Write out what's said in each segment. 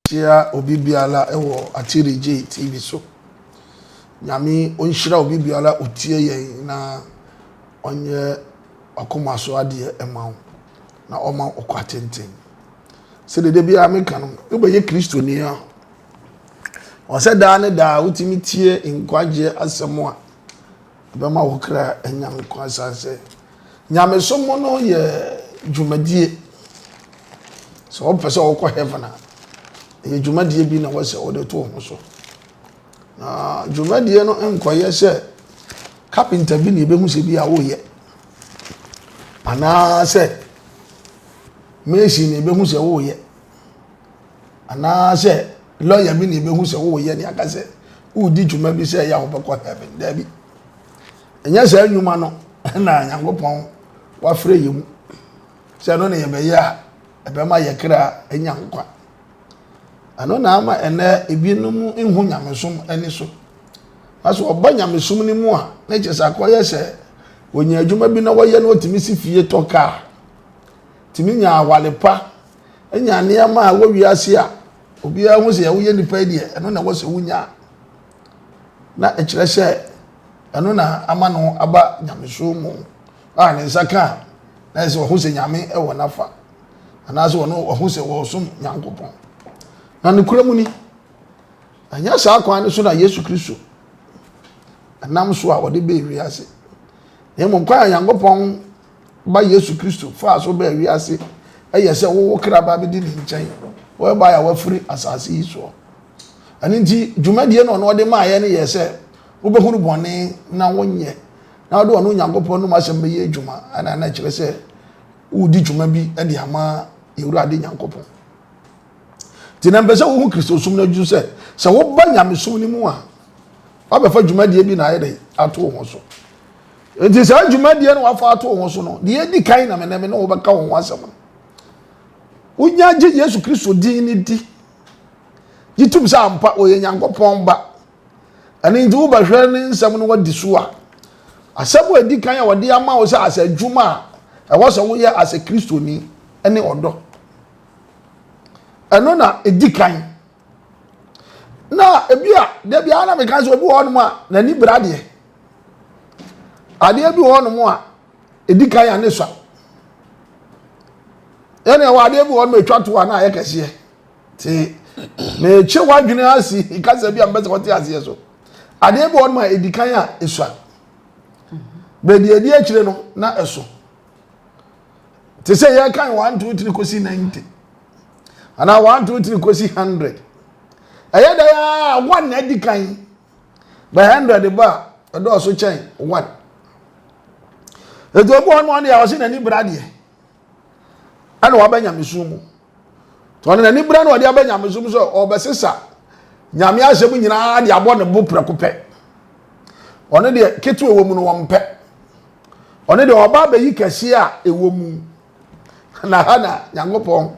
Kyia obi biara wɔ Atirijee TV so. Nyame ɔnhyira obi biara ɔtie yɛn na ɔnyɛ wakoma so adeɛ ma wo na ɔma wo ɔkwa tenten. Sɛdeɛ da biara meka no, wobɛyɛ Kristoni a, ɔsɛ daa ne daa wotumi tie nkwagyeɛ asɛm a ɛbɛma wo kra anya nkwa sane sɛ nyamesom no yɛ dwumadie. Sɛ wopɛ sɛ wokɔ heaven a, ɛyɛ dwumadie bi na wɔsɛ wode to wo ho so. Na dwumadie no nkɔyɛ sɛ kapenta bi na ɛbɛhu sɛ bi a woyɛ anaasɛ mason na ɛbɛhu sɛ woyɛ anaasɛ lɔya bi na ɛbɛhu sɛ woyɛ ne aka sɛ woredi dwuma bi sɛ ɛyɛ a wobɛkɔ heaven. Daabi, ɛnyɛ saa nnwuma no na Nyankopɔn wafrɛ yɛ mu sɛ ɛno na yɛbɛyɛ a ɛbɛma yɛ kra anya nkwa. Ɛno na ama ɛnɛ ebinom nhu nyamesom ani so. Na sɛ ɔba nyamesom no mu a, na kyerɛ sɛ akɔyɛ sɛ wɔnya adwuma bi na wɔyɛ na wɔtumi si fie tɔ kaa, tumi nya awale pa, nya nneɛma a ɛwɔ wiase a obiara hu sɛ woyɛ nipa yi deɛ ɛno na ɛwɔ sɛ wonya na ɛkyerɛ sɛ ɛno na ama no aba nyamesom mu a ne nsa ka a na ɛsɛ ɔho sɛ nyame wɔ n'afa anaasɛ ɔno ɔho sɛ wɔsom nyankopɔn na ne kura mu ni ɛnyɛ saa kwan no so na Yesu Kristo ɛnam so a ɔde bɛɛ wiase na mmom kwan a nyankopɔn ba Yesu Kristo faa so baa wiase yɛ sɛ wo wo kra ba bɛdi ne nkyɛn whereby a wafiri asase yi soɔ. Ɛno nti dwumadie no ɔno ɔde maayɛ no yɛ sɛ wobɛhunu bɔne na wonyɛ na wode ɔno Onyankopɔn nom asɛm bɛyɛ adwuma ɛna na ɛkyerɛ sɛ wodi dwuma bi de ama Yɛwurade Nyankopɔn. Nti na mpɛ sɛ wohu Kristosom no adwu sɛ sɛ woba nyamesom no mu a wabɛfa dwumadie bi na ayɛ dɛ ato wo ho so. Nti saa dwumadie no wafa ato wo ho so no, deɛ edi kan na mene me ne wo bɛka wo ho asɛm no. Wonya gye Yesu Kristo din no di. Gye tum sɛ ampa ɔyɛ Nyankopɔn ba. Ɛno nti wobɛhwɛ ne nsɛm no wadi so a, asɛm a edi kan a wɔde ama wo sɛ asɛ adwuma a ɛwɔ sɛ woyɛ asɛ Kristoni ne ɔdɔ. Ɛno na edi kan. Na ebi a da biara na meka sɛ obi wɔ hɔnom a n'ani bere adeɛ. Adeɛ bi wɔ hɔnom a ɛdi kan a ne sua. Ɛna ɛwɔ adeɛ bi wɔ hɔnom a ɛtwa to a na ayɛ kɛseɛ. Te meekye w'adwene asi kasa bi a mbɛsɛ wɔte aseɛ so. Adeɛ bi wɔ hɔnom a ɛdi kan a ɛsua. Baabi ɛdi akyire no na ɛso. Te sɛ yɛkan 1 2 3 kɔsi 90 anaa 1 2 3 kɔsi 100. Ɛyɛ dɛ a 1 na ɛdi kan. Bɛ 100 ba a, ɛdɔɔso kyɛn 1. Eti obi wɔ hɔ no deɛ ɔse n'ani bra deɛ ɛna waba nyamesom mu. Nti ɔno n'ani bra na ɔde aba nyamesom sɛ ɔbɛsesa nyame asɛm nyinaa de abɔ ne bo prɛko pɛ. Ɔno deɛ ketewa ɛwɔ mu no wɔmpɛ. Ɔno deɛ ɔba abɛyi kɛseɛ a ɛwɔ mu. Na ha na Nyankopɔn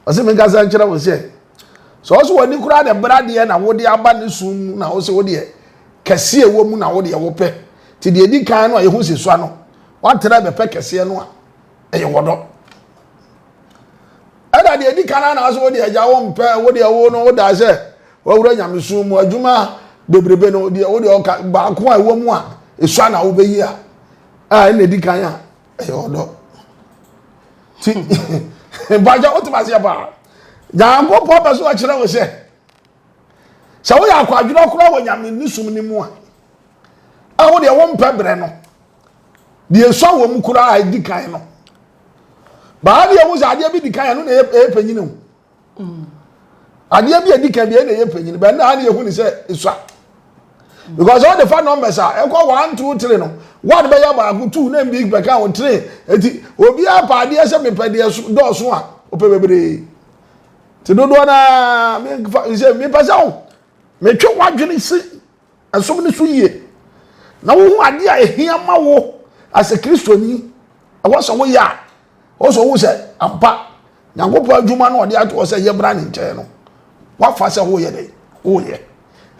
ɔse menkasa nkyerɛ wo sɛ sɛ ɔsɛ w'ani koraa na ɛbra deɛ na wode aba ne sum mu na wosɛ wodeɛ kɛseɛ ɛwɔ mu na wodeɛ wopɛ nti deɛ ɛdi kan no a yɛhu sɛ sua no woatra bɛpɛ kɛseɛ no a ɛyɛ wɔdɔ ɛna deɛ ɛdi kan na asɛ wodeɛ agya wompɛ wodeɛ wo no woda sɛ wawura nyamesom mu adwuma bebrebe no deɛ wodeɛ ɔka baako a ɛwɔ mu a ɛsua na wobɛyi a a ɛna ɛdi kan a ɛyɛ ɔdɔ ti mpakyɛ wotem aseɛ paa nyankopɔn pɛ so ɔkyerɛ wo sɛ sɛ woyɛ akwadworɔ koraa wɔ nyame ne som no mu a a wo deɛ wompɛ berɛ no deɛ ɛsua wɔ mu koraa a ɛdi kan no baa deɛ hu sɛ adeɛ bi di kan ɛno na ɛyɛ panyini o Adeɛ bi a ɛdi kan bi ɛna ɛyɛ panyin bɛn na ne yɛhu ne sɛ esua because all the fa numbers a ɛkɔ one two three no one bɛyɛ baako two na mbi bɛka ho three eti obiara pa adeɛ sɛ mepɛ deɛ dɔɔso a ɔpɛ bebree te dodoɔ naa mefa sɛ mepɛ sɛ o metwe wadwene si ɛsom no so yie na wohu adeɛ a ehia ma wo as a kristoni ɛwɔ sɛ woyɛ a Ɔsɛ ɔhu sɛ ampa Nyankopɔn adwuma no ɔde ato hɔ sɛ yɛbra ne nkyɛn no wafa sɛ woyɛ dɛ woyɛ.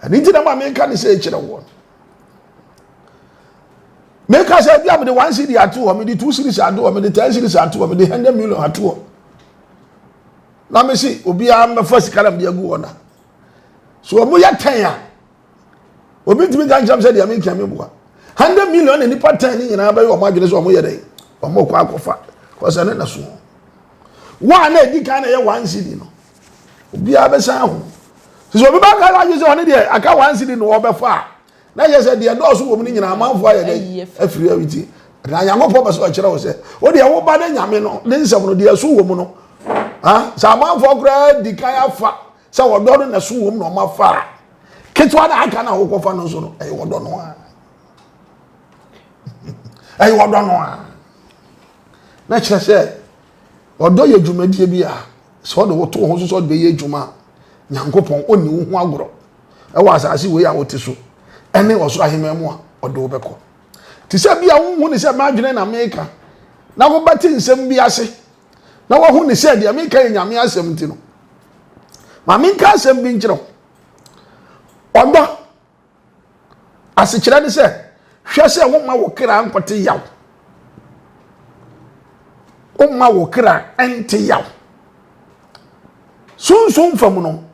Ɛno nti na ma meka ne sɛ ɛkyerɛ woɔ no. Meka sɛ bia mede one cedi ato hɔ, mede two cedis ato hɔ, mede ten cedis ato hɔ, mede 100 million ato hɔ. Na me se obiara mmɛfa sika na mede agu hɔ na. So wɔn yɛ tɛn a, obi ntumi nka nkyɛn sɛ deɛ menka me boa. 100 million na nipa 10 ne nyinaa bɛyɛ wɔn adwene sɛ wɔn yɛ dɛ wɔn kɔ akɔfa kɔsɛ ne na so. Wɔn a na edi kan na ɛyɛ 1 cedi no, obiara bɛsan ho. Sɛ obi bá ka adwene sɛ ɔne deɛ aka 1 cedi na ɔbɛfa a, na yɛ sɛ deɛ dɔɔso wɔ mu no nyinaa amanfoɔ ayɛ dɛ afiri awi ti na Nyankopɔn bɛ sɛ ɔkyerɛ wo sɛ wo deɛ woba ne Nyame no ne nsɛm no deɛ ɛso wɔ mu no, ha sɛ amanfoɔ koraa di kan afa sɛ wɔdɔ no na ɛso wɔ mu na ɔma fa a, ketewa na aka na wokɔfa no nso no, ɛyɛ wɔdɔ no a, ɛyɛ wɔdɔ no a. Na kyerɛ sɛ ɔdɔ yɛ dwumadie bi a sɛ ɔde woto wo ho so sɛ ɔde bɛyɛ adwuma a, Nyankopɔn ɔnni wo ho agorɔ ɛwɔ asase wei a wote so ɛne ɔsoro ahemman mu a ɔde wo bɛkɔ. Te sɛ bi a wohu ne sɛ m'adwene na meka na wobɛte nsɛm bi ase na wahu ne sɛ deɛ meka yɛ Nyame asɛm nti no, ma menka asɛm bi nkyerɛ wo. Ɔdɔ asekyerɛ ne sɛ hwɛ sɛ woma wo kra nkɔte yaw, woma wo kra nte yaw. Sunsum fam no,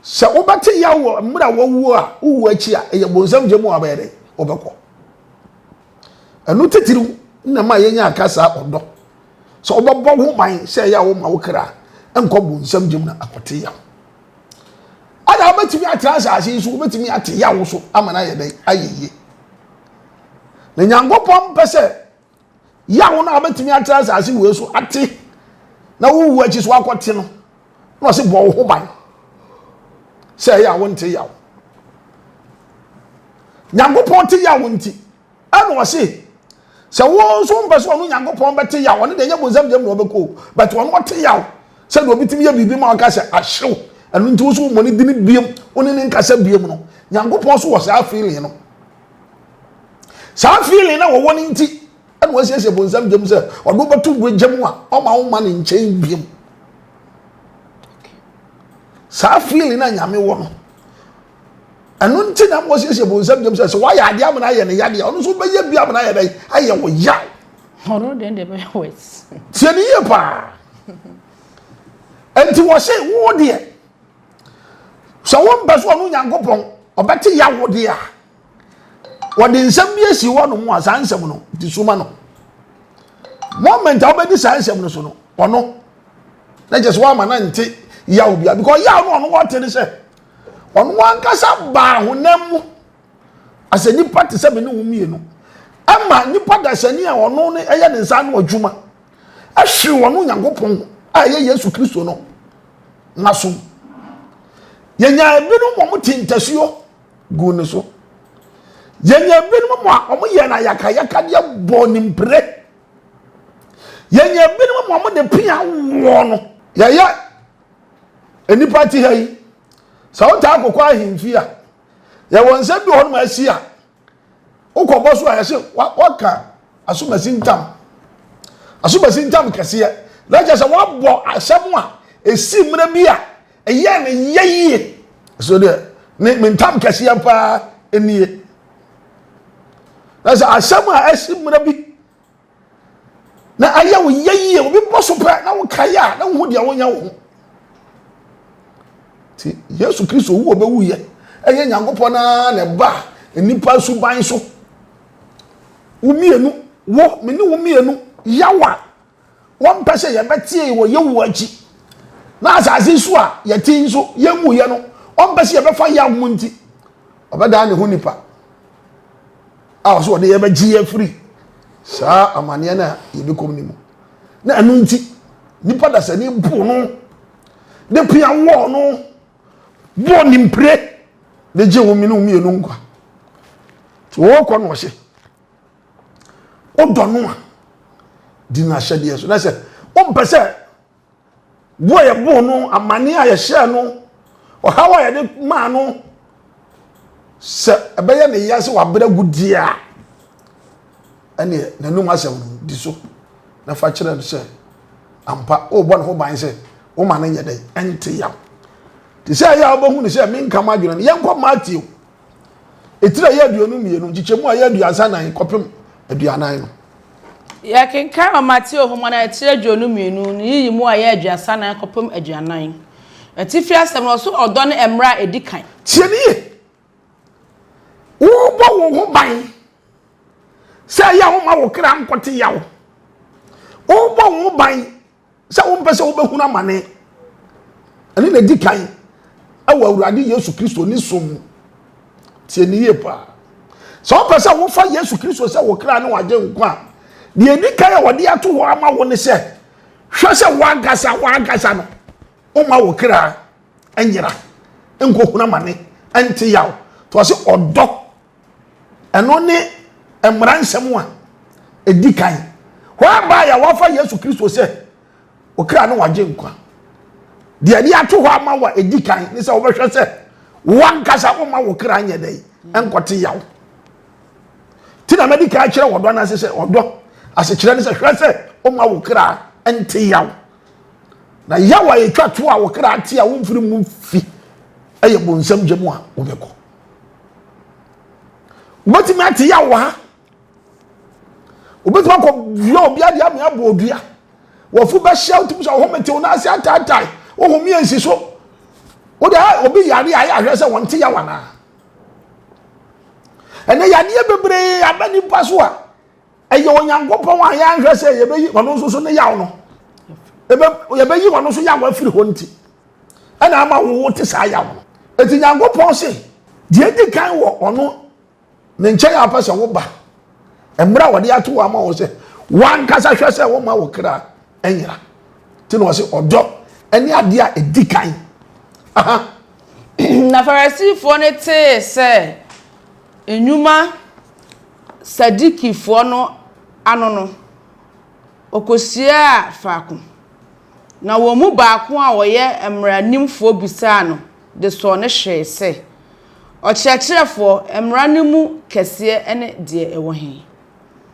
sɛ wobɛte yaw wɔ mmerɛ a wawuo a, wowu akyi a, ɛyɛ bonsam gya mu a wobɛyɛ dɛ wobɛkɔ. Ɛno titiriw na ma yɛnya aka saa ɔdɔ sɛ wobɛbɔ ho ban sɛ ɛyɛ a woma wo kra nkɔ bonsam gya mu na akɔte yaw. Ada wobɛtumi atena asase yi so, wobɛtumi ate yaw so ama no ayɛ dɛn ayɛ yie. Na Nyankopɔn mpɛ sɛ yaw no a wobɛtumi atena asase wei so ate na wowu akyi so akɔte no, na ɔse bɔ wo ho ban sɛ ɛyɛ a wonte yaw. Nyankopɔn te yaw nti ɛna ɔse sɛ wo nso mpɛ sɛ ɔno Nyankopɔn bɛte yaw, ɔno deɛ ɛnyɛ bonsam gyam na ɔbɛkɔ o, but ɔno ɔte yaw sɛdeɛ obi tumi yɛ biribi ma ɔka sɛ ahyew, ɛno nti wo so wommɔ ne dini biem, wo ne ne nkasa biem no, Nyankopɔn so wɔ saa feeling no. Saa feeling na wɔwɔ no nti ɛna wasiesie bonsam gyam sɛ ɔde wobɛto wura mu a ɔma wo ma ne nkyɛn biem. Saa feeling na Nyame wɔ no, ɛno nti na wɔsiesie bonsam gyam sɛ sɛ woayɛ adeɛ amena ayɛ ne yadeɛ, ɔno nso bɛyɛ bi amena ayɛ dɛn ayɛ wo yaw. Ɔno deɛ deɛ bɛyɛ wɛs. Tie ne yie paa. Nti wɔse wo deɛ sɛ wompɛ sɛ ɔno Nyankopɔn ɔbɛte yaw deɛ a, wɔde nsɛm bi asi hɔ nom a saa nsɛm no di so ma no. Moment a wobɛdi saa nsɛm no so no, ɔno na kyerɛ sɛ woama no nte yaw bia, because yaw no ɔno wɔte ne sɛ ɔno ankasa baa honam mu asɛ nipa te sɛ me ne wo mmienu, ɛma nipa dasani a ɔno ne ɛyɛ ne nsa ano adwuma ɛhwere ɔno Nyankopɔn a ɛyɛ Yesu Kristo no n'asom. Yɛnya ebinom wɔn te ntasuo gu ne so, yɛnya ebinom a wɔn yɛ no ayakayakadeɛ bɔ ne mpire, yɛnya ebinom a wɔn de pia wɔ no. Yɛyɛ nnipa te ha yi, sɛ wotaa akokɔ ahemfi a, yɛwɔ nsɛm bi wɔ hɔnom asi a wokɔbɔ so a yɛsɛ waka asomasi ntam, asomasi ntam kɛseɛ, na kyerɛ sɛ woabɔ asɛm a ɛsi mmerɛ bi a ɛyɛ ne yɛ yie. So deɛ ne me ntam kɛseɛ paa nie, na sɛ asɛm a ɛsi mmerɛ bi na ayɛ wo yɛ yie, obi bɔ so pɛ na wokae a na wohu deɛ wonyɛ wo ho. Nti Yesu Kristo wu ɔbɛwuyɛ ɛyɛ Nyankopɔn naa na ɛba nnipa suban so. Wo mmienu, wo me ne wo mmienu, yaw a wɔmpɛ sɛ yɛbɛtie wɔ yɛwu akyi na asase so a yɛte nso yɛnwuyɛ no, ɔmpɛ sɛ yɛbɛfa yaw mu nti ɔbɛdaa ne ho nipa a ɔsɛ ɔde yɛbɛgye afiri saa amanneɛ no a yɛbɛkɔm no mu. Na ɛno nti nipa dasani bu no de pia wɔɔ no bɔɔ ne mpire de gye wo mene wo mmienu nkwa. Nti wɔkɔ no ɔhye wodɔ no a di n'ahyɛdeɛ so, na sɛ wompɛ sɛ bo a yɛboo no, amane a yɛhyɛɛ no, ɔhaw a yɛde maa no, sɛ ɛbɛyɛ ne ya sɛ wabrɛ gu deɛ a, ɛneɛ n'anum asɛm no di so na fa kyerɛ no sɛ ampa wobɔ ne ho ban sɛ woma no nyɛ dɛn ɛnte yaw. Te sɛ ɛyɛ a wobɛhu ne sɛ menka m'adwene no. Yɛnkɔ Matthew ɛtiri a ɛyɛ 22, nkyekyɛmu a ɛyɛ 34 kɔpem 40 no. Yɛkenkan wɔ Mateo nhoma no a etiri 22 no yiyi mu a ɛyɛ 34 kɔpem 40. Atifi asɛm no, ɔso ɔdɔ ne mmara a edi kan. Tie no yie. Wobɔ wo ho ban sɛ ɛyɛ a woma wo kra nkɔte yaw. Wobɔ wo ho ban sɛ wompɛ sɛ wobɛhunu amane. Ɛne na ɛdi kan ɛwɔ Awurade Yesu Kristo ne som mu. Tie ne yie paa. Sɛ wopɛ sɛ wofa Yesu Kristo sɛ wo kra ne wagye nkwa a, deɛ ɛdi kan a wɔde ato hɔ ama wo ne sɛ hwɛ sɛ woankasa woankasa no woma wo kra nyera nkɔhunu amane nte yaw. To ɔse ɔdɔ ɛno ne mmara nsɛm a ɛdi kan whereby a wafa Yesu Kristo sɛ okra ne wagye nkwa. Deɛ ɛde ato hɔ ama wo a ɛdi kan ne sɛ wobɛhwɛ sɛ wankasa woma wo kra nyɛ dɛn nkɔte yaw. Ti na mɛdi kan akyerɛ ɔdɔ no ase sɛ ɔdɔ asekyerɛ ne sɛ hwɛ sɛ woma wo kra nte yaw. Na yaw a ɛtwa to a wo kra te a womfiri mu fi ɛyɛ bonsam gya mu a wobɛkɔ. Wobɛtumi ate yaw wɔ ha. Wobɛtumi akɔ wia obi adeɛ ame abɔ odua. Wɔfo bɛhyia wotumi sɛ ɔhome tew n'ase ataatae. Wohome ansi so. Wode obi yare a ayɛ ahwɛ sɛ wɔnte yaw anaa. Ɛnɛ yadeɛ bebree aba nipa so a ɛyɛ Onyankopɔn a yɛanhwɛ sɛ yɛbɛyi ɔno nso so ne yaw no. Yɛbɛyi ɔno nso yaw afiri hɔ nti. Ɛna ama wo te saa yaw no. Eti Nyankopɔn se deɛ edi kan wɔ ɔno ne nkyɛn a wopɛ sɛ woba mmerɛ a wɔde ato hɔ ama wo sɛ wankasa hwɛ sɛ woma wo kra nyera nti na ɔse ɔdɔ ɛne adeɛ a ɛdi kan. Aha. Na Farisifoɔ no tee sɛ nnwuma Sadukifoɔ no ano no, wɔkɔhyiaa faako. Na wɔn mu baako a ɔyɛ mmaranimfoɔ bisaa no de sɔɔ no hwɛe sɛ, Ɔkyerɛkyerɛfoɔ, mmara no mu kɛseɛ ne deɛ ɛwɔ he?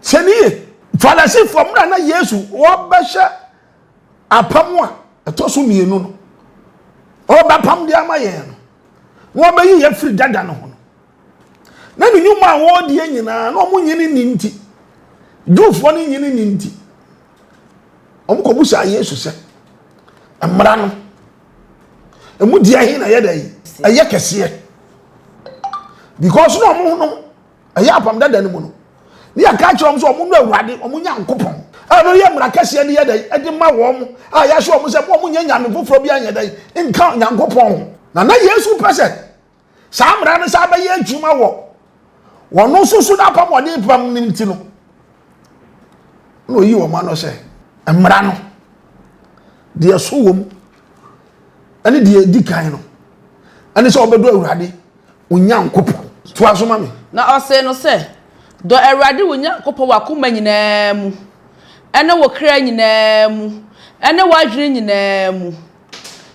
Tie no yie. Farisifoɔ, mmerɛ a na Yesu ɔrebɛhyɛ apam a ɛtɔ so mmienu no, ɔrebɛpam de ama yɛn no, na ɔbɛyi yɛn afiri dada no ho no, na ne nnwuma a wɔredie nyinaa na wɔn nyini ni nti, Jewfoɔ no nyini ni nti, wɔn kɔbusaa Yesu sɛ, mmara no, emu deɛ he na ɛyɛ dɛ yi ɛyɛ kɛseɛ because na wɔn no ɛyɛ apam dada no mu no ne yɛka kyerɛ wɔn sɛ wɔn no awurade wɔn nyankopɔn a no yɛ mmara kɛseɛ de yɛ dɛ ɛde ma wɔn a yɛahyɛ wɔn sɛ wɔn nyɛ nyame foforɔ bi anyɛ dɛ nka nyankopɔn ho na na Yesu pɛ sɛ saa mmara no saa bɛyɛ adwuma wɔ wɔn nso so n'apam wɔde pam no nti no na oyi wɔn ano sɛ mmara no deɛ so wɔ mu ɛne deɛ edi kan no ɛne sɛ ɔbɛdɔ awurade onyankopɔn toa so ma me. Na ɔsee no sɛ, Dɔ Awurade wo Nyankopɔn w'akoma nyinaa mu, ne wo kra nyinaa mu, ne w'adwene nyinaa mu.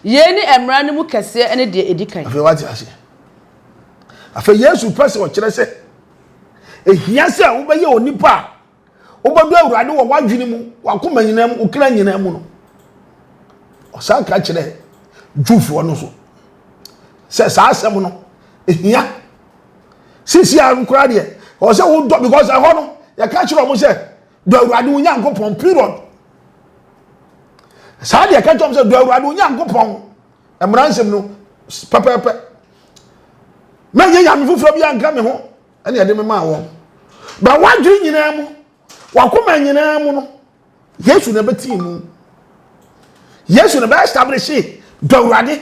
Yei ne mmara no mu kɛseɛ ne deɛ ɛdi kan. Afei wate aseɛ. Afei Yesu pɛ sɛ ɔkyerɛ sɛ ehia sɛ wobɛyɛ onipa a wobɛdɔ Awurade wɔ w'adwene mu, w'akoma nyinaa mu, wo kra nyinaa mu no. Ɔsan ka kyerɛ Jewfoɔ no so sɛ saa asɛm no ehia. Sisi a nkora deɛ ɔwɔ sɛ wodɔ because ɛhɔ no yɛka kyerɛ wɔn sɛ dɔ Awurade wo Nyankopɔn period. Saa deɛ ɛka kyerɛ wɔn sɛ dɔ Awurade wo Nyankopɔn mmara nsɛm no pɛpɛɛpɛ. Mɛnyɛ nyame foforɔ bi anka me ho ɛne ɛde me maa wɔn. Ba wadwene nyinaa mu, wakoma nyinaa mu no, Yesu na ɛbɛtii mu. Yesu na ɛbɛ establish dɔ Awurade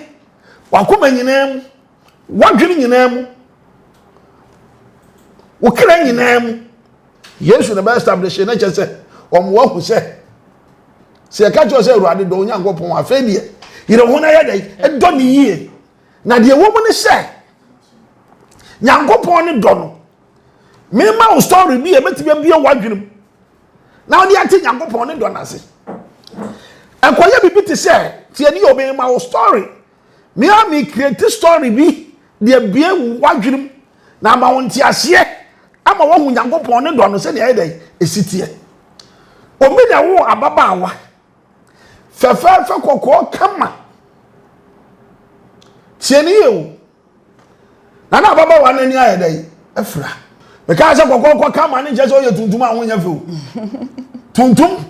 wakoma nyinaa mu, wadwene nyinaa mu, wo kra nyinaa mu. Yesu na ɛbɛ establish na kyerɛ sɛ wɔn wahu sɛ sɛ yɛka kyerɛ sɛ Awurade dɔ Onyankopɔn afei deɛ yere ho na yɛ dɛ ɛdɔ ne yie. Na deɛ ɛwɔ mu ne sɛ Nyankopɔn ne dɔ no mema wo story bi a ɛbɛtumi abue w'adwene mu na wode ate Nyankopɔn ne dɔ no ase. Ɛkɔyɛ biribi te sɛ tie ne yɛ obi ma wo story. Me a me create story bi de abue w'adwene mu na ama wo nteaseɛ ama woahu Nyankopɔn ne dɔ no sɛdeɛ ɛyɛ dɛn ɛsi teɛ. Obi na ɛwo ababaawa fɛfɛɛfɛ kɔkɔɔ kama. Tie ne yie o. Na na ababaawa no ani ayɛ dɛn afira. Mekaa sɛ kɔkɔɔ kɔ kama ne nkyɛ sɛ ɔyɛ tuntum a ho nyɛ fɛ o. Tuntum.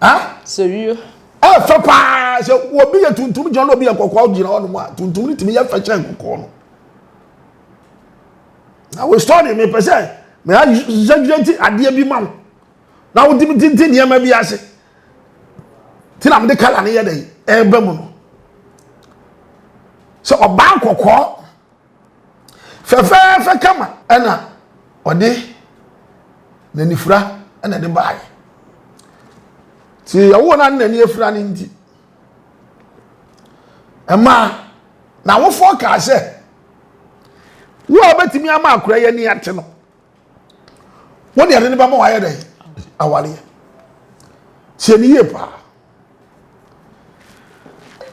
Ha? Sɛwio. Ɛfɛ paa sɛ obi yɛ tuntum gyina na obi yɛ kɔkɔɔ gyina hɔ nom a tuntum no tumi yɛ fɛ kyɛn kɔkɔɔ no. Na wo story mepɛ sɛ me exaggerate adeɛ bi ma wo na wotumi tintin nneɛma bi ase. Ti na mede kala no yɛ dɛ ɛreba mu no. Sɛ ɔbaa kɔkɔɔ fɛfɛɛfɛ kama ɛna ɔde n'anifira ɛna ɛde baeɛ ti ɛwɔ na n'ani afira ne nti ɛmaa n'awofoɔ kaa sɛ wo a wobɛtumi ama akora yi ani ate no wo deɛ de ne bɛma wayɛ dɛ awareɛ tie ne yie paa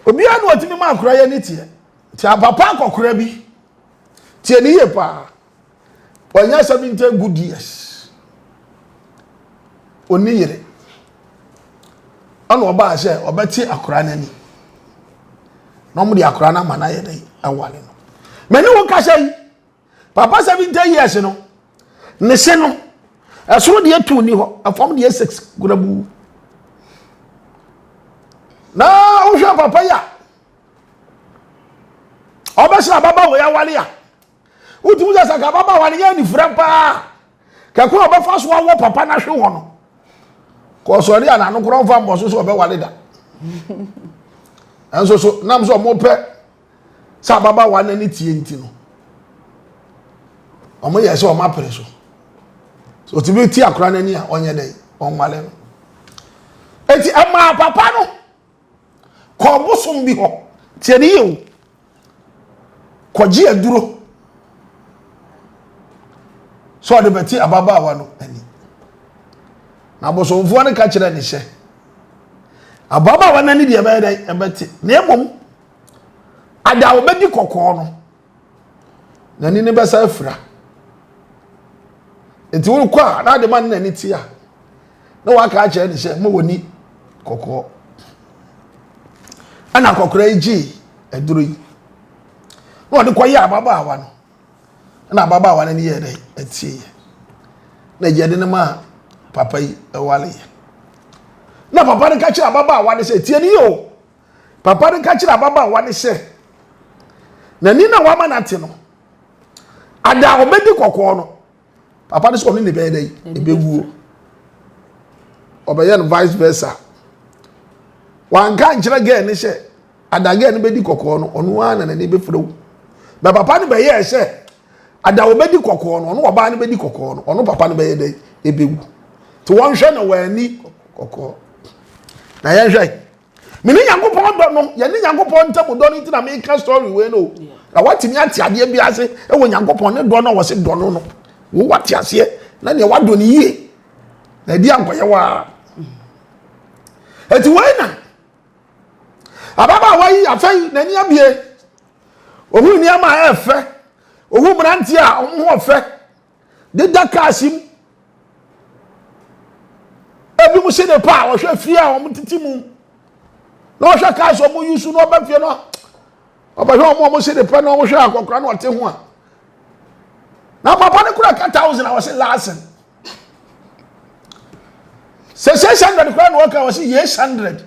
obiara na ɔtumi ma akora yi ani teɛ Nti apapa akɔkora bi, tie ne yie paa, wanya 70 good years, ɔni yere, ɛna ɔbaa sɛ ɔbɛte akora no ani, na wɔde akora no ama no ayɛ dɛ awale no. Mene wo kasa yi, papa 70 years no, ne se no, ɛsoro deɛ tu ni hɔ, ɛfam deɛ 6 kurabu. Na wohwɛ papa yi a, ɔbɛsrɛ ababaawa yi awale a wotumi sɛ sɛ ababaawa no yɛ anifira paa kɛkɔ a ɔbɛfa so awɔ papa no ahwe hɔ no kɔsɔre a n'ano korɔ mfa mmɔ so sɛ ɔbɛwale da ɛnso so nam sɛ ɔmo pɛ sɛ ababaawa no ani tie nti no ɔmo yɛ sɛ ɔmo apere so so otumi ti akora n'ani a ɔnyɛ dɛ ɔnwale no eti ɛmaa papa no Kɔ bosom bi hɔ. Tie ne yie o. Kɔgye aduro. Sɛ ɔde bɛte ababaawa no ani. Na abosomfoɔ no ka kyerɛ ne sɛ, ababaawa no ani deɛ ɛbɛyɛ dɛn ɛbɛte. Na mmom, ada a ɔbɛdi kɔkɔɔ no, n'ani no bɛsa afira. Nti wokɔ a, na ade ma no n'ani te a, na waka akyerɛ no sɛ ma wɔni kɔkɔɔ ɛna akɔkora yi gyee aduro yi na ɔde kɔyɛ ababaawa no ɛna ababaawa no ani yɛ dɛ ɛtieɛ na agya de no maa papa yi ɛwaleɛ na papa no ka kyerɛ ababaawa no sɛ tie ne yɛ o papa no ka kyerɛ ababaawa no sɛ n'ani na wama no ate no ada a ɔbɛdi kɔkɔɔ no papa no sɛ ɔne ne bɛyɛ dɛ ɛbɛwuo ɔbɛyɛ no vice versa wanka nkyerɛ girl ne sɛ ada girl no bɛdi kɔkɔɔ no ɔno ara na n'ani bɛfira wo na papa no bɛyɛɛ sɛ ada ɔbɛdi kɔkɔɔ no ɔno ɔbaa no bɛdi kɔkɔɔ no ɔno papa no bɛyɛ dɛ ɛbɛwu nti wɔnhwɛ na wɔani kɔkɔɔ na yɛnhwɛ Me ne Nyankopɔn dɔ no, yɛne Nyankopɔn ntam dɔ no nti na meka story wei no. Na watumi ate adeɛ bi ase wɔ Nyankopɔn ne dɔ no a wɔse dɔ no no. Wo wate aseɛ na nea wadɔ no yie na ɛdi ankɔyɛ waa. Eti wei na ababaawa yi afei n'ani abie. Ohun nneɛma a ɛfɛ, ohun mmeranteɛ a wɔn ho ɔfɛ. deda cars mu ebinom si ne pa a wɔhwɛ fie a wɔn tete mu na wɔhwɛ cars a wɔn yi so na wɔba fie no ɔbɛhwɛ wɔn a wɔn si ne pa na wɔhwɛ akɔkora na ɔte ho a na papa no kura ka thousand a wɔsi laasen sɛ 600 kura na wɔka wɔsi yɛ 600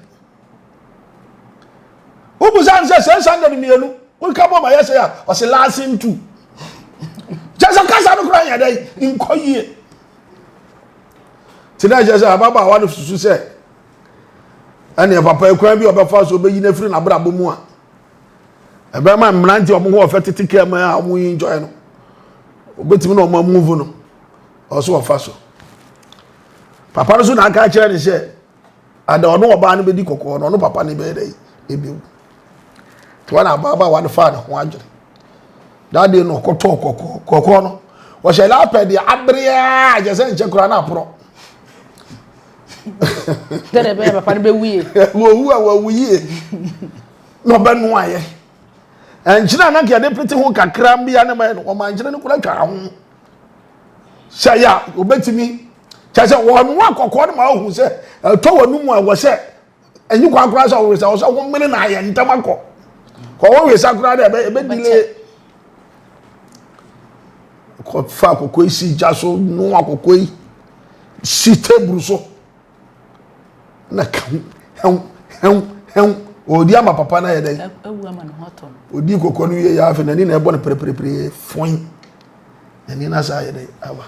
wobusa no sɛ 600 mmienu woka bɔ ma yɛ sɛ a ɔsi laasen two kyɛ sɛ kasa no kora yɛ dɛ nkɔ yie nti na ɛkyɛ sɛ ababaawa no susu sɛ ɛneɛ papa ekwan bi a ɔbɛfa so ɔbɛyi no afiri n'abrabɔ mu a ɛbɛma mmerante a wɔn ho ɔfɛ tete kaa mu a wɔn yi enjoy no obetumi na wɔn amuvu no ɔso ɔfa so papa no so na aka akyerɛ ne sɛ ada ɔno ɔbaa no bɛdi kɔkɔɔ no ɔno papa no bɛyɛ dɛ ebewu nti wɔn ababaawa no faa ne ho adwene dadeɛ no ɔkɔtɔɔ kɔkɔɔ kɔkɔɔ no wɔhyɛ lapɛ deɛ abereɛ a kyɛ sɛ nkyɛ koraa na aporɔ. Dɛdɛ bɛyɛ papa no bɛwu yie. Wɔwu a wɔwu yie na ɔbɛnoa ayɛ nkyene a na nka yɛde pete ho kakra mbea ne ma no ɔma nkyene no kora twa ho sɛ yɛ a obɛtumi kyɛ sɛ wɔnoa kɔkɔɔ no ma ɔhu sɛ ɛtɔ wɔ no mu a ɛwɔ sɛ ɛnyi kwan koraa sɛ ɔwesa ɔsɛ wɔmene na ayɛ ntɛm akɔ kɔ wɔwesa koraa dɛ ɛbɛdile kɔfa akɔkɔ yi si gya so noa akɔkɔ yi si table so. Na ka ho hɛw hɛw hɛw. Ɔredi ama papa no ayɛ dɛn? Awu ama ne ho atɔ no. Ɔdi kɔkɔɔ no wie yɛ afei n'ani na ɛbɔ no pereperepere fɔn. N'ani no asa ayɛ dɛn? Aba.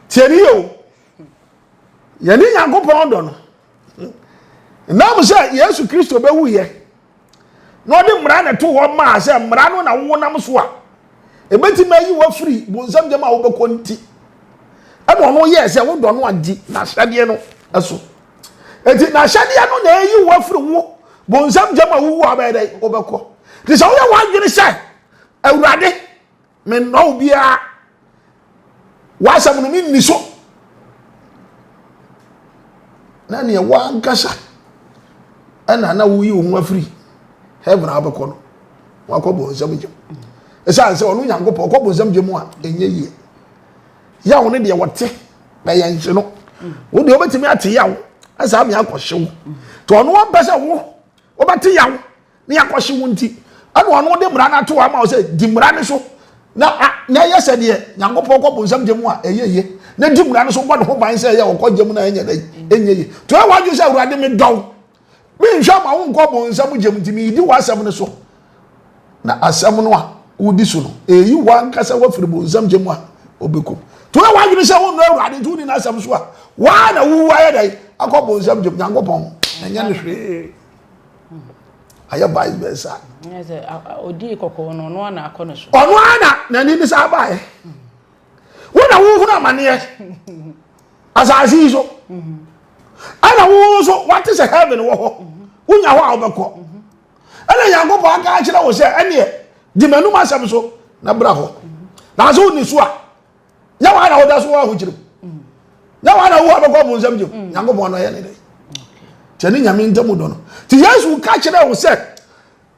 Tie ne yɛ o. Yɛne Nyankopɔn dɔ no. Nam sɛ Yesu Kristo bɛwuyɛ na ɔde mmara na ɛto hɔ maa sɛ mmara no na wonam so a ɛbɛtumi ayi wafiri bonsam gyam a wobɛkɔ nti ɛna ɔno yɛɛ sɛ wodɔ no adi n'ahyɛdeɛ no so. Eti n'ahyɛdeɛ no na ɛyi wafiri wo bonsam gyam a wowu a wobɛyɛ dɛ wobɛkɔ. Nti sɛ woyɛ w'adwene sɛ Awurade mennɔ wo biara w'asɛm no menni so na neɛ w'ankasa ɛna na woyi wo ho afiri heaven a wobɛkɔ no wakɔ bonsam gyam ɛsiane sɛ ɔno nyankopɔn ɔkɔ bonsam gyam a ɛnyɛ yie yaw no deɛ wɔte na yɛnhye no wo deɛ wobɛtumi ate yaw ɛsaa me akɔhye wo nti ɔno ɔmpɛ sɛ wo wobɛte yaw ne akɔhye wo nti ɛna ɔno de mmara no ato hɔ ama wo sɛ di mmara no so na na ɛyɛ sɛ deɛ nyankopɔn kɔ bonsam gya mu a ɛyɛ yie na di mmara no so bɔ ne ho ban sɛ ɛyɛ ɔkɔ gya mu na ɛnyɛ dɛ ɛnyɛ yie to ɛwɔ adwene sɛ awurade medɔw menhwɛ ma wo nkɔ bonsam gya mu nti meyidi w'asɛm no so na asɛm no a wodi so no ɛyi w'ankasa wafiri bonsam gya mu a ɔbɛkɔ to ɛwɔ adwene sɛ wonnɔ awurade nti wonni n'asɛm so a waa na wowu ayɛ dɛ akɔ bonsam gya mu nyankopɔn ɛnyɛ ne hwee ayɛ vice versa. Odii kɔkɔɔ no ɔno ana akɔ ne so. Ɔno ana n'ani ne saa baeɛ. Wo na wohunu amaneɛ asase yi so. Ɛna wo nso wate sɛ heaven wɔ hɔ. Wonya hɔ a wobɛkɔ. Ɛna Nyankopɔn aka akyerɛ wo sɛ ɛneɛ di m'anum asɛm so na bra hɔ. Nanso wonni so a nyɛ wɔn na wɔda so wɔ ahokyere mu nyɛ wɔn na wɔwɔ abɛkɔ ɔbɔnsam gyem mm. nyankopɔn no ɔyɛ ne dɛ kyɛ ne nyame ntam dɔ no nti yesu ka kyerɛ wo sɛ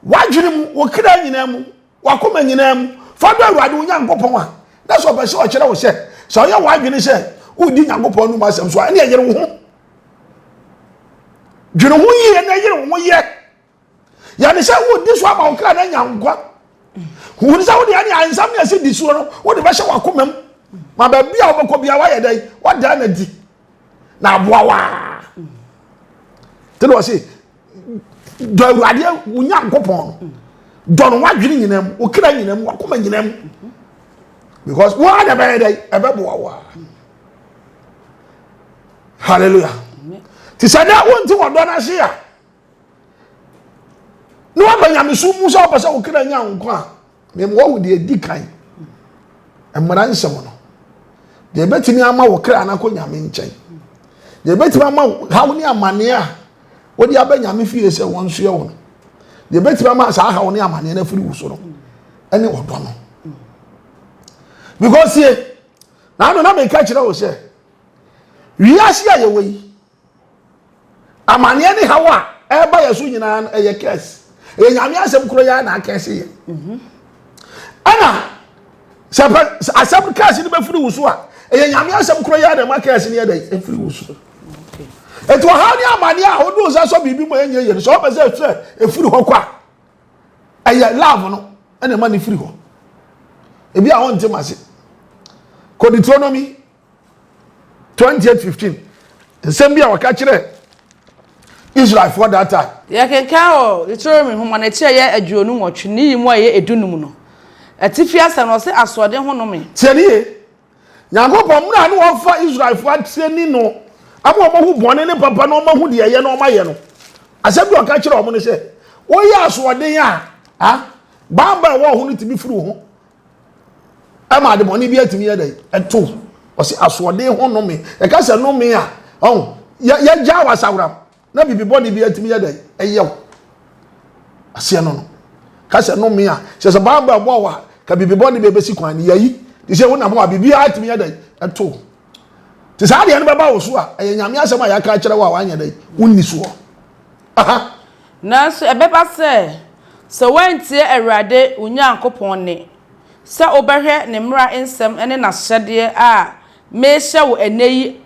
wadwene mu wo kra nyinaa mu wakoma nyinaa mu fa dɔ awurade wo nyankopɔn a na sɛ ɔpɛ sɛ ɔkyerɛ wo sɛ sɛ ɔyɛ w'adwene sɛ wodi nyankopɔn no mu asɛm so a ɛne ɛyere wo ho dwene ho yie na ɛyere wo ho yɛ yɛne sɛ wodi so ama wo kra no anya nkwa hunu sɛ wode ɛne ansɛm ne ɛsɛ di soɔ no wode bɛhyɛ w'akoma mu ma baabi a wobɛkɔ bia woayɛ dɛn woadaa no adi na aboa waa nti na ɔse dɔ awurade wo nyankopɔn no dɔ no w'adwene nyinaa mu wo kra nyinaa mu w'akoma nyinaa mu because woa na ɛbɛyɛ dɛn ɛbɛboa waa hallelujah nti sɛ dɛ wonte wɔdɔ no ase a na waba nyamesom mu sɛ wopɛ sɛ wo kra nya nkwa a mema wahu deɛ ɛdi kan mmara nsɛm no deɛ ɛbɛtumi ama wo kra no akɔ nyame nkyɛn deɛ ɛbɛtumi ama haw ne amanneɛ a wode aba nyame fie sɛ wɔn nsoɛ wo no deɛ ɛbɛtumi ama saa haw ne amanneɛ no afiri wo so no ɛne ɔdɔ no because sie na ano na meka kyerɛ wo sɛ wiase a yɛwɔ yi Amaneɛ ne haw a ɛreba yɛ so nyinaa no ɛyɛ curse. Ɛyɛ nyame asɛm koro yɛ na akɛse yɛ. Mhm. Ɛna sɛ pɛ asɛm curse no bɛfiri wo so a ɛyɛ nyame asɛm koro yɛ na ɛma curse no yɛ dɛ ɛfiri wo so. Eti ɔhaw ne amaneɛ a wode wo nsa sɔ biribi mu ɛnyɛ yɛ no sɛ ɔpɛ sɛ sɛ ɛfiri hɔ kɔ a ɛyɛ love no ɛna ɛma no firi hɔ. Ebi a wɔnte ma se. Kɔ Deuteronomy 28:15 nsɛm bi a wɔka kyerɛ Israelfoɔ that time. Yɛkenkan wɔ Deuteronomy nhoma no akyi a ɛyɛ 28 ne yi mu a ɛyɛ 15 no. Atifi asɛm no, ɔse asoɔden ho nnome. Tie ne yie. Nyankopɔn mmerɛ a ne wɔfa Israelfoɔ atirani no ama wɔn ahu bɔne ne papa na wɔn ahu deɛ ɛyɛ na wɔn ayɛ no. Asɛm bi a ɔka kyerɛ wɔn ne sɛ, woyɛ asoɔden a, ah, banba a ɛwɔ ho no tumi firi wo ho. ɛma adebɔne bi atumi yɛ dɛ ɛto ɔsi asoɔden ho nnome ɛka sɛ nnome a ɔn yɛgya wɔ asaworam na bibi bɔne bi atumi yɛ dɛ ɛyɛ wo aseɛ no no ka sɛ nnome a kyerɛ sɛ baaba ɛbɔ wɔ a ka bibi bɔne bi ɛbɛsi kwan no yɛyi te sɛ wonam hɔ a biribiara atumi yɛ dɛ ɛto te saa adeɛ no bɛba wo so a ɛyɛ nyame asɛm a yɛaka akyerɛ wo a wanyɛ dɛ wonni soɔ aha Nanso ɛbɛba sɛ, sɛ woantie Awurade wo Nyankopɔn nne, sɛ wobɛhwɛ ne mmara nsɛm ne n'ahyɛdeɛ a merehyɛ wo ɛnnɛ yi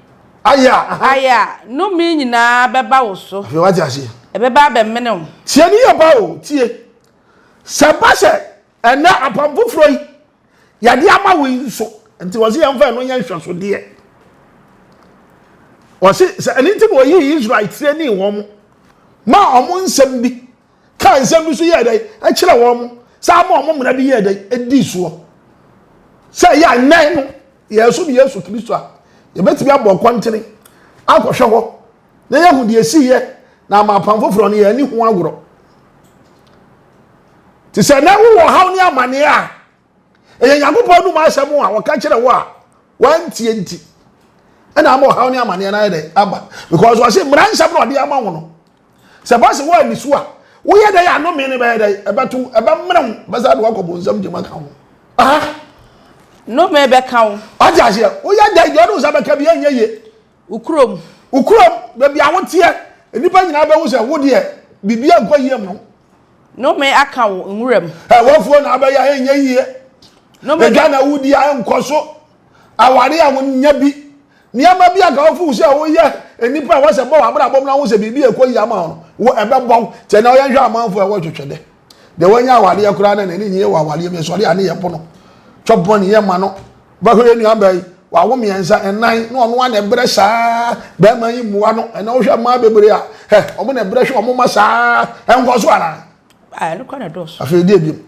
ayɛ a, ayɛ a, nnome nyinaa bɛba wo so. Afei wate aseɛ. Ɛbɛba abɛmene wo. Tie ne yie paa o, tie. Sɛ ɛba sɛ ɛnnɛ apam foforɔ yi yɛde ama wo yi nso, nti wɔse yɛmfa ɛno nyɛ nhwɛsodeɛ. Ɔse sɛ ɛno nti na ɔyii Israel tire ne wɔn ma wɔn nsɛm bi kaa nsɛm bi so yɛɛ dɛn ɛkyerɛ wɔn saa ma wɔn mmara bi yɛɛ dɛn ɛdii soɔ sɛ ɛyɛ a nnɛ no yɛsom Yesu Kristo a yɛbɛtumi abɔ kɔntene akɔhwɛ hɔ na yɛahu deɛ ɛsiiɛ na ama apam foforɔ no yɛn ani ho agorɔ te sɛ na wowɔ haw ne amanneɛ a ɛyɛ nyankopɔn anum asɛm a wɔka kyerɛ wo a wantie nti ɛna ama ɔhaw ne amanneɛ no ayɛ dɛ aba because wɔse mmara nsɛm na ɔde ama wo no sɛ ba sɛ woanni so a woyɛ dɛ anome no bɛyɛ dɛ ɛbɛto ɛbɛmmerɛ wo bɛsa de woakɔ bonsam gyem aka ho aha nnome bɛka wo ɔte aseɛ woyɛ dɛ deɛ ɔde wo nsa bɛka bi ɛnyɛ yie Wo kurom. Wo kurom, baabi a woteɛ, nnipa nyinaa bɛhu sɛ wo deɛ, biribi ankɔ yie mu. Nnome aka wo nwuram. Ɛ wafuo na abɛyɛ a ɛnyɛ yie. Edwa na wodi a ɛnkɔ so. Aware a wonya bi. Nneɛma bi a ka wofu sɛ woyɛ nnipa a wɔsɛ bɔ w'abrabɔ mu na wo sɛ biribi ɛkɔ yie ama wo no, wo ɛbɛbɔ wo. Kyɛ na ɔyɛ nhwɛ amanfo a ɛwɔ twetwe dɛ. Deɛ wanya awareɛ koraa na n'ani nyɛ wɔ awareɛ mu sɔre a ne yɛ pono. Twɛ bɔ ne yɛ ma no. Bɛhwɛ yɛn nuabaa yi, wawo mmiɛnsa, nnan, na ɔno ara na ɛbrɛ saa bɛrima yi mmoa no. Ɛnna wohwɛ mmaa bebree a, hɛ, wɔn na ɛbrɛ hwɛ wɔn mma saa, ɛnkɔ so anaa? Ah, ɛno kora na ɛdɔɔso. Afei deɛ biom.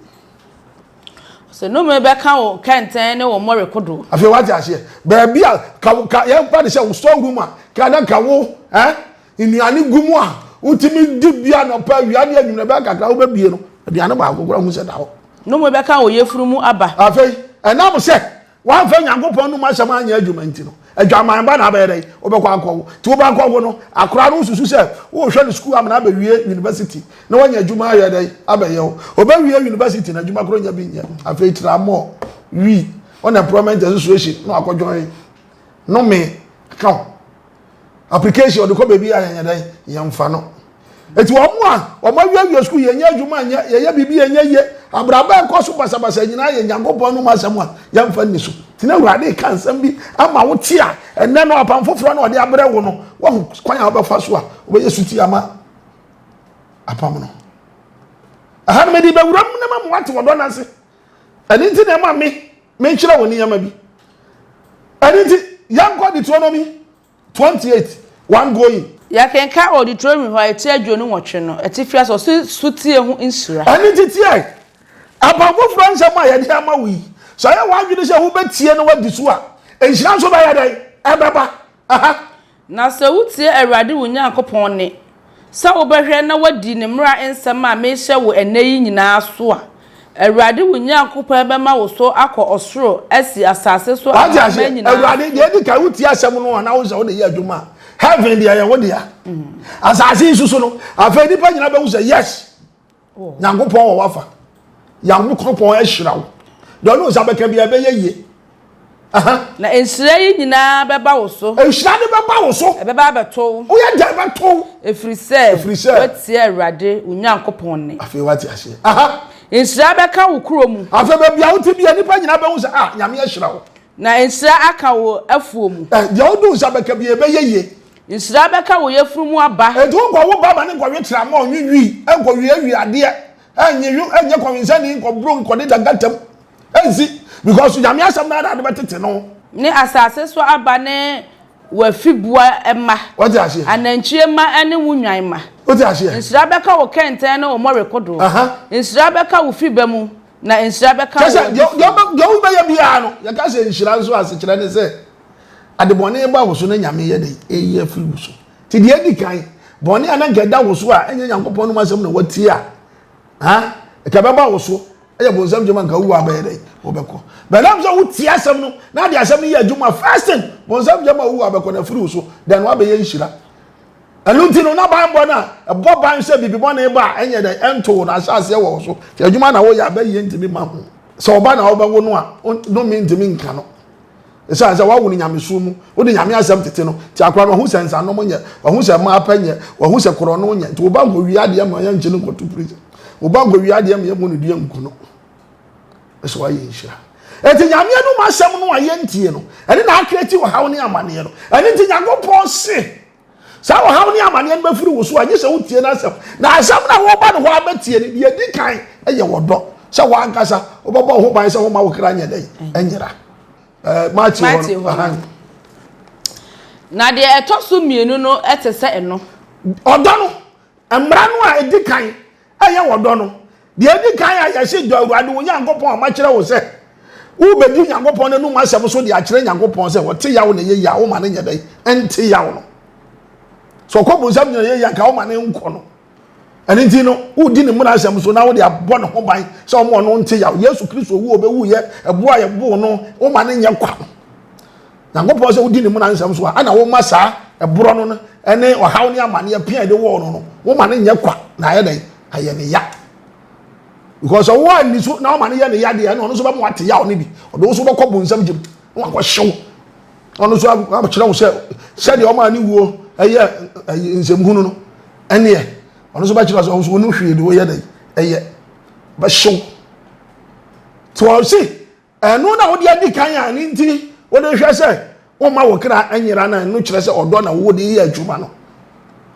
Sɛ nnome bɛka wo kɛntɛn ne wo mmɔre kodoɔ. Afei wate aseɛ, baabi a ka ka yɛn fa de sɛ wo store room a, ka na ka wo eh, nnuane gu mu a wotumi di bi anɔpa awia ne anwummerɛ bɛyɛ kakra wobɛbie no aduane baako koraa hu sɛ da hɔ. Nnome bɛka wo yafunu mu aba. Afei ɛnam sɛ woamfa Nyankopɔn nom asɛm anyɛ adwuma nti no, adwaman ba na abɛyɛ dɛn? Wobɛkɔ akɔwo. Nti wobɛkɔwo no, akora no wosusu sɛ wohwɛ no sukuu amena abɛwie university na wanya adwuma ayɛ dɛn? Abɛyɛ wo. Ɔbɛwie university na adwuma korɔ nya bi nyɛ. Afei tramɔ, wi, unemployment association na wakɔjoin. Nome ka ho. Application ɔde kɔ baabi a yɛnyɛ dɛn yɛmfa no. Eti wɔn a wɔn awiawia sukuu yɛnyɛ adwuma nyɛ yɛyɛ biribi yɛnyɛ yie abrabɔ ɛkɔ so basabasa nyinaa yɛ Nyankopɔn anom asɛm a yɛmfa nni so. Nti na Awurade ka nsɛm bi ama wo te a ɛnɛ no apam foforɔ na ɔde abrɛ wo no wahu kwan a wobɛfa so a wobɛyɛ suti ama apam no. Ɛha no mede bɛwura mu na ma mo ate wɔdɔ no ase. Ɛno nti na ɛma me menkyerɛ wo nneɛma bi. Ɛno nti yɛnkɔ Deuteronomy 28 1 going. Yɛkenkan wɔ Deuteronomy hɔ a eti 28 no, atifi ase, ɔse sotie ho nhyira. Ɛno nti tie apam foforɔ nsɛm a yɛde ama wo yi. Sɛ ɔyɛ w'adwene sɛ wobɛtie na woadi so a, nhyira nso bɛyɛ dɛn? Ɛbɛba. Aha. Na sɛ wutie Awurade wo Nyankopɔn nne, sɛ wobɛhwɛ na woadi ne mmara nsɛm a merehyɛ wo ɛnnɛ yi nyinaa so a, Awurade wo Nyankopɔn bɛma wo so akɔ ɔsoro asi asase so Wate amanaman aseɛ? nyinaa Awurade, so. deɛ edi kan, wotie asɛm no a na wo sɛ wode yɛ adwuma a, heaven deɛ ɛyɛ wo dea. Asase yi so so no, afei nnipa nyinaa bɛhu sɛ yes, Nyankopɔn wɔ w'afa. Nyankopɔn ahyira wo. Deɛ ɔne wo nsa bɛka biara ɛbɛyɛ yie. Na nhyira yi nyinaa bɛba wo so. Nhyira no bɛba wo so. Ɛbɛba abɛto wo. Woyɛ dɛn bɛto wo. Ɛfiri sɛ. Ɛfiri sɛ. Woatie Awurade wo Nyankopɔn nne. Afei woate aseɛ. Nhyira bɛka wo kuro mu. Afei baabi a wote bia nnipa nyinaa bɛhu sɛ ah Nyame ahyira wo. Na nhyira aka wo afuo mu. Deɛ wode wo nsa bɛka bia ɛbɛyɛ yie. Nhyira bɛka wo yafunu mu aba. Enti wonkɔ wo ba ma ne nkɔwe trama ɔnwe wii, nkɔwiawia adeɛ, ɛnye ɛnyɛ kɔwensani, nkɔboro, nkɔdeda gutter mu. Ɛnsi because Nyame asɛm no ara na ade bɛtete no. Ne asase so aba ne w'afieboa mma. Wate aseɛ? Anantwie mma ne wo nnwan mma. Wote aseɛ? Nhyira bɛka wo kɛntɛn ne wo mmɔre kodoɔ. Nhyira bɛka wo fiba mu, na nhyira bɛka wo Kyɛ sɛ deɛ wobɛyɛ biara no, yɛka sɛ nhyira nso asekyerɛ ne sɛ adebɔne ba wo so na Nyame yɛ dɛn? Ɛyi afiri wo so. Nti deɛ adi kan, bɔne a na nka ɛda wo so a ɛnyɛ Nyankopɔn nom asɛm na watie a, ɛka bɛba wo so. Ɛyɛ bonsam gyama nka wowu abɛyɛ dɛ wobɛkɔ. Bɛnam sɛ wotie asɛm no na ade asɛm no yɛ adwuma first thing bonsam gyama wowu abɛkɔ na afiri wo so then wabɛyɛ nhyira. Ɛno nti no na banbɔ no a ɛbɔ ban sɛ biribi bɔne ba a ɛnyɛ dɛ ɛnto wo no ahyɛ aseɛ wɔ wo so. Nti adwuma na woyɛ abɛyɛ ntumi ma ho. Sɛ ɔba na wobɛwo no a nome ntumi nka no. Ɛsiane sɛ wawo no nyamesom mu, wode nyame asɛm tete no, nti akora no wahu sɛ nsanom nyɛ, wahu sɛ mmaa pɛ nyɛ, wahu sɛ korɔno nyɛ, nti wo ba nkɔwie adeɛ ma yɛnkye no nkɔto prison, wo ba nkɔwie adeɛ ma yɛmmɔ no dua nku no. Ɛsɛ wayɛ nhyira. Enti nyame anum asɛm no a yɛntie no, ɛne na akreti ɔhaw ne amaneɛ no. Ɛne nti Nyankopɔn se, Saa ɔhaw ne amaneɛ no bɛfiri wo so a, gye sɛ wotie n'asɛm. Na asɛm no a woreba ne hɔ abɛtie no, deɛ ɛdi kan yɛ ɔdɔ, sɛ w'ankasa wobɛbɔ wo ho ban sɛ womma wo kra nyɛ dɛn? Ɛnyera. Eh, Matthew hɔ no. Na deɛ ɛtɔ so mmienu no te sɛ ɛno. Ɔdɔ no, mmara no a ɛdi kan ɛyɛ ɔdɔ no. Deɛ ɛdi kan a yɛse dɔ Awurade wo Nyankopɔn a makyerɛ wo sɛ wobɛdi Nyankopɔn n'anum asɛm so de akyerɛ Nyankopɔn sɛ ɔte yaw na ɛyɛ yie a woma no nyɛ dɛn ɛnte yaw no. Sɛ ɔkɔ bonsam gyina yɛ yie anka woma no nkɔ no. Ɛno nti no wodi ne mmara asɛm so na wode abɔ ne ho ban sɛ ɔmo ɔno nte yaw. Yesu Kristo wu a ɔbɛwuyɛ ɛboɔ a yɛboo no woma no nyɛ kwa no. Nyankopɔn sɛ wodi ne mmara nsɛm so a ɛna woma saa ɛborɔ no ne ɔhaw ne amaneɛ pia de wɔɔ no no woma no nyɛ kwa na ayɛ dɛn ayɛ ne ya because ɔwɔ ani so na ɔma no yɛ ne ya deɛ ɛna ɔno nso bɛma wate yaw no bi ɔde wo nso bɛkɔ bonsam gyem na wakɔhyew ɔno nso akyerɛ wo sɛ sɛdeɛ ɔma ne wuo ɛyɛ nsɛmhunu no ɛneɛ ɔno nso bɛkyerɛ sɛ ɔno nso ɔno hwee de woyɛ dɛn ɛyɛ bɛhyew nti ɔse Ɛno na wode adi kan a ɛno nti wode hwɛ sɛ womma wo kra nyera no ɛno kyerɛ sɛ ɔdɔ na wode yɛ adwuma no.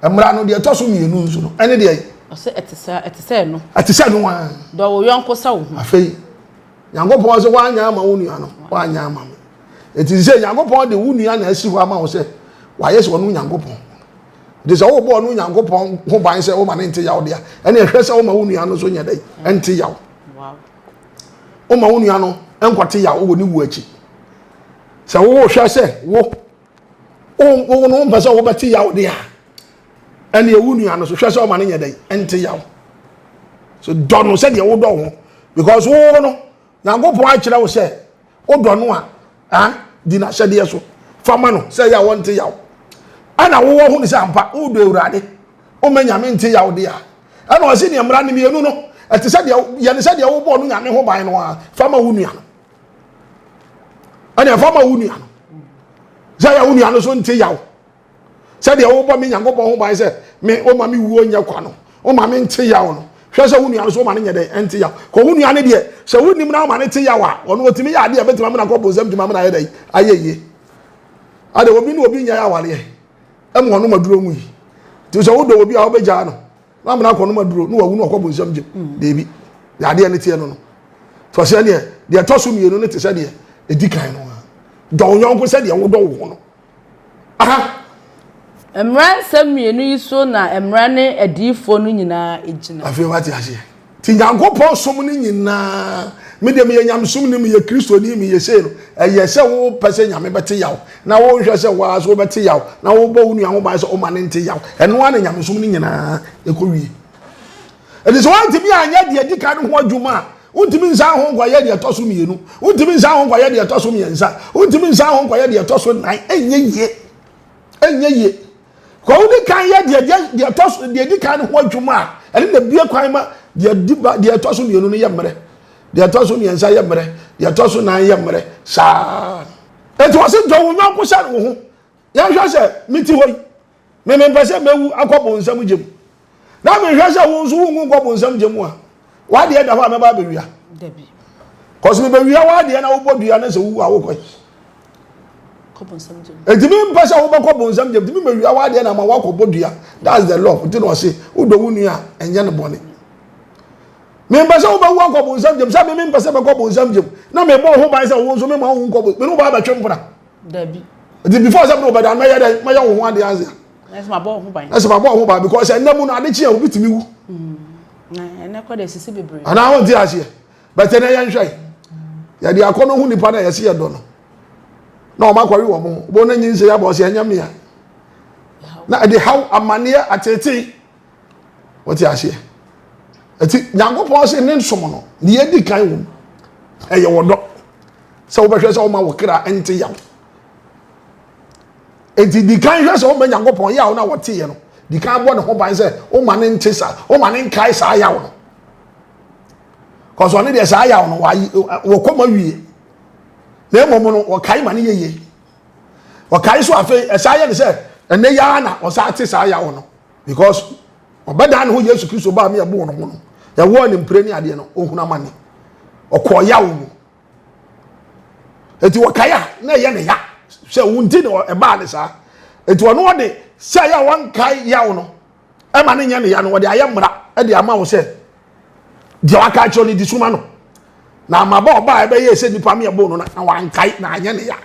Mmara no deɛ ɛtɔ so mmienu nso no ɛne deɛ. Ɔsɛ ɛte sɛ ɛte sɛ ɛno. Ɛte sɛ ɛno ara. Dɔ wo yɔnko sɛ wo ho. Afei Nyankopɔn sɛ woanyɛ ama wo nua no woanyɛ ama me. Eti sɛ Nyankopɔn de wo nua na asi hɔ ama wo sɛ wayɛ sɛ ɔno Nyankopɔn. Nti sɛ wobɔ ɔno Nyankopɔn ho ban sɛ woma ne nte yaw deɛ ɛne ɛhwɛ sɛ woma wo nua no nso nyɛ dɛ ɛnte yaw. Wow. Woma wo nua no nkɔte yaw wɔ ne wu akyi. Sɛ wohwɛ sɛ wo wo no wompɛ sɛ wobɛte yaw de a, ɛne wo nua no so hwɛ sɛ ɔma no nyɛ dɛn ɛnte yaw. So dɔ no sɛdeɛ wodɔ wo ho because wo no Nyankopɔn akyerɛ wo sɛ wodɔ no a ah di n'ahyɛdeɛ so fa ma no sɛ ɛyɛ a wɔnte yaw. Ɛna wowɔ ho ne sɛ ampa wodɔ Awurade woma Nyame nte yaw de a ɛna ɔse neɛ mmara no mmienu no ɛte sɛ deɛ yɛne sɛ deɛ wobɔɔ no Nyame ho ban no a fa ma wo nua no ɛne fa ma wo nua no sɛ yɛ wo nua no so nte yaw sɛdeɛ wobɔ me Nyankopɔn ho ban sɛ me woma me wuo nyɛ kwa no woma me nte yaw no hwɛ sɛ wo nua no so woma no nyɛ dɛn ɛnte yaw kɔ wo nua no deɛ sɛ wonim na woma no te yaw a ɔno ɔtumi yɛ adeɛ a ɛbɛtumi amena kɔ bonsam dwuma amena ayɛ dɛn ayɛ yie ade obi ne obi nyɛ awareɛ ɛma ɔnom aduro mu yi nti sɛ wodɔ obi a wobɛgyaa no na amena akɔ nom aduro na wawu na ɔkɔ bonsam gyem mm. deebi deɛ adeɛ no teɛ no no tɔ sɛ deɛ deɛ ɛtɔ so mmienu no te sɛ deɛ ɛdi kan no dɔ wo yɔnko sɛ deɛ wodɔ wo ho no aha Mmara nsɛm mmienu yi so na mmara ne adiyifoɔ no nyinaa gyina. Afei wate aseɛ. Nti Nyankopɔn som no nyinaa, me deɛ meyɛ nyamesomni, meyɛ Kristoni, meyɛ sei no, ɛyɛ sɛ wopɛ sɛ Nyame bɛte yaw, na wonhwɛ sɛ woa so wobɛte yaw, na wobɔ wo nua ho ban sɛ woma no nte yaw. Ɛno ara na nyamesom no nyinaa ɛkɔ wie. Ɛnti sɛ woantumi anyɛ deɛ ɛdi kan no ho adwuma a, wontumi nsan ho nkɔyɛ deɛ ɛtɔ so mmienu, wontumi nsan ho nkɔyɛ deɛ ɛtɔ so mmiɛnsa, wontumi nsan ho nkɔyɛ deɛ ɛtɔ so nnan, ɛnyɛ yie. Ɛnyɛ yie. Kɔ wodi kan yɛ deɛ deɛ deɛ ɛtɔ so deɛ di kan no ho adwuma a, ɛno na ebie kwan ma deɛ di ba deɛ ɛtɔ so mmienu no yɛ mmerɛ, deɛ ɛtɔ so mmiɛnsa yɛ mmerɛ, deɛ ɛtɔ so nan yɛ mmerɛ saa. Eti wɔsi dɔ wo yɔnko sɛ wo ho. Yɛnhwɛ sɛ me ti hɔ yi, me mempɛ sɛ mewu akɔ bonsam gya mu. Na mehwɛ sɛ wo nso wonwu nkɔ bonsam gya mu a, w'adeɛ da hɔ a mɛba abɛwia. Kɔsi mebɛwia w'adeɛ na wobɔ dua na sɛ wowu a wokɔ yi. Enti mempɛ sɛ wobɛkɔ bonsam gyam, nti mebɛwia w'adeɛ na ama woakɔbɔ dua. That's the love. Nti na ɔse wodɔ wo nua a ɛnyɛ no bɔne. Mempɛ sɛ wobɛwu akɔ bonsam gyam, sɛ me mempɛ sɛ mɛkɔ bonsam gyam na mebɔ wo ho ban sɛ wo nso mema wo nkɔ bonsam, me ne wo ba abɛtwe mpena. Dabi. Nti before sɛ mene wobɛda mɛyɛ dɛn mɛyɛ wo ho adeɛ ansa. Na sɛ mabɔ wo ho ban. Na sɛ mabɔ wo ho ban because ɛnna mu no ade kye a obi tumi wu. Na ɛnɛ kɔ de sisi bebree. Anaa wɔn ti aseɛ. Bɛtɛ na yɛnhwɛ. Yɛde akɔnɔ ho nipa na yɛsi yɛ dɔ no. Na wɔn akɔwe wɔn ho. Wɔn na nyinsɛ yɛ abɔ ɔsɛ ɛnyɛ mmea. Na ɛde haw amaneɛ atetee. Wɔte aseɛ. Ɛti Nyankopɔn se ne nsom no deɛ edi kan wɔ mu ɛyɛ wɔdɔ. Sɛ wobɛhwɛ sɛ woma wo kra nte yaw. Enti di kan hwɛ sɛ woma Nyankopɔn yaw no a wɔteeɛ no, di kan bɔ ne ho ban sɛ woma ne nte saa, woma ne nkae saa yaw no. Kɔsɔ ɔne deɛ saa yaw no wɔkɔ ma wie. Na mmom no wɔkae ma ne yɛ yie. Wɔkae so afei ɛsaa yɛ ne sɛ ɛnɛ yaa na ɔsaa te saa yaw no because ɔbɛdan ne ho Yesu Kristo baa mi ɛboo ne ho no ɛwɔ ne mpire ne adeɛ no ɔhunu amane ɔkɔɔ yaw mu. Eti wɔkae a na ɛyɛ ne ya sɛ wo nti na ɛbaa ne saa. Eti ɔno ɔde sɛ yɛ a wɔnkae yaw no ɛma ne nyɛ ne ya no wɔde ayɛ mmara ɛde ama wo sɛ deɛ waka akyerɛ no di suma no. Na ama ba ɔbaa ɛbɛyɛ sɛ nipa mi ɛbo no na wankae na anyɛ ne ya.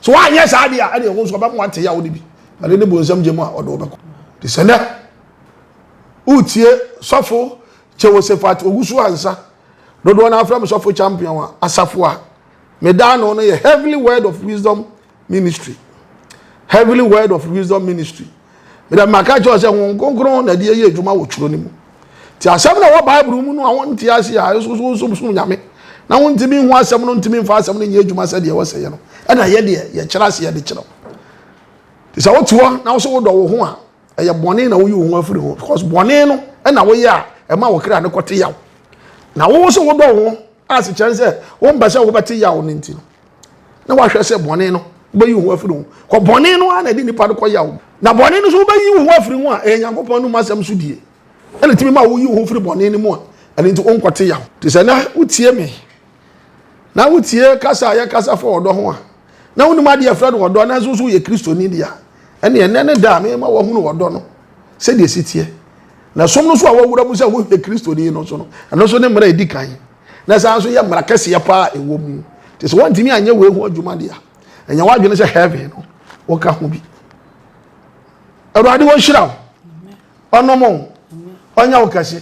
So woanyɛ saa deɛ a, ɛdeɛ wo nso ɔbɛma wate yaw no bi. Ade ne bonsam gye mu a ɔde wobɛkɔ. Te sɛ nɛ wotie sɔfo Kyewosefat Owusu Ansa, dodoɔ no afrɛ me sɔfo champion a, asafo a meda ano no yɛ Heavenly Word of Wisdom Ministry. Heavenly Word of Wisdom Ministry. Meda maka kyerɛ sɛ Honhom Kronkron na ɛde yɛ adwuma wɔ twerɛ no mu. Nti asɛm na ɛwɔ Bible mu no a wonte ase a ɛso so wosom som Nyame na wontumi nhu asɛm no ntumi mfa asɛm no nyɛ adwuma sɛdeɛ ɛwɔ sɛ yɛ no ɛna yɛ deɛ yɛkyerɛ ase yɛde kyerɛ wo. Nti sɛ wote hɔ na wo sɛ wodɔ wo ho a ɛyɛ bɔne na woyi wo ho afiri ho because bɔne no ɛna woyɛ a ɛma wo kra no kɔte yaw. Na wo sɛ wodɔ wo ho a sekyerɛ sɛ wompɛ sɛ wobɛte yaw no nti no na wahwɛ sɛ bɔne no wobɛyi wo ho afiri ho kɔ bɔne no ara na ɛde nipa no kɔ yaw na bɔne no so wobɛyi wo ho afiri ho a ɛyɛ Nyankopɔn no mu asɛm so die ɛna tumi ma woyi wo ho firi bɔne no mu a ɛno nti wonkɔte yaw. Te sɛ na wotie me na wotie kasa a yɛkasa fa ɔdɔ ho a na wonim adeɛ yɛfrɛ no ɔdɔ nanso nso woyɛ Kristoni deɛ a ɛne ɛnɛ ne da a mema woahunu ɔdɔ no sɛdeɛ ɛsi teɛ na som no so a wɔwura mu sɛ woyɛ Kristoni no so no ɛno nso ne mmara ɛdi kan na saa nso yɛ mmara kɛseɛ paa ɛwɔ mu te sɛ wɔntumi anyɛ wei ho adwuma deɛ a ɛnyɛ w'adwene sɛ heaven no woka ho bi. Awurade wɔnhyira wo ɔnom wo ɔnyɛ wo kɛse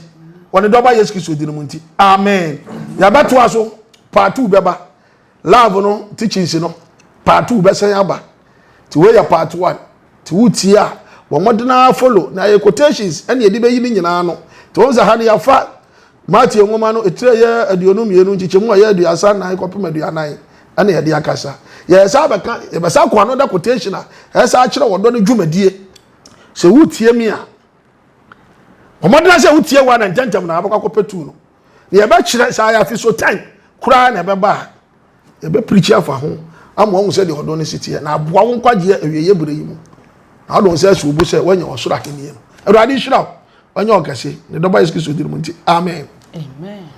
wɔ ne dɔba Yesu Kristo din mu nti amen. Yɛbɛtoa so part 2 bɛba love no teachings no part 2 bɛsɛn aba nti wei yɛ part 1 nti wotie a wɔn mmɔden ara follow na yɛ quotations ɛne yɛde bɛyi ne nyinaa no nti wɔn sɛ ha no yɛafa Mateo nwoma no etire yɛ 22 nkyekyɛmu a ɛyɛ 34 kɔpem 40 ɛna yɛde akasa. Yɛsa bɛka yɛbɛsa kɔ another quotation a ɛsa akyerɛ ɔdɔ no dwumadie. Sɛ wotie mi a ɔmɔdena sɛ wotie wa na ntɛntɛm na abɛkɔ akɔpɛ tu no. Na yɛbɛkyerɛ sɛ ayɛ afi so 10 koraa na ɛbɛba a yɛbɛpirikyi afa ho ama wɔn sɛ deɛ ɔdɔ no si teɛ na aboa wo nkwagyeɛ awieeɛ berɛ yi mu. Na wode wo nsa asi wo bo sɛ woanya ɔsoro ahennie no. Awurade nhyira wo. Ɔnyɛ ɔkɛse. Ne dɔba Yesu Kristo din mu nti. Amen. Amen.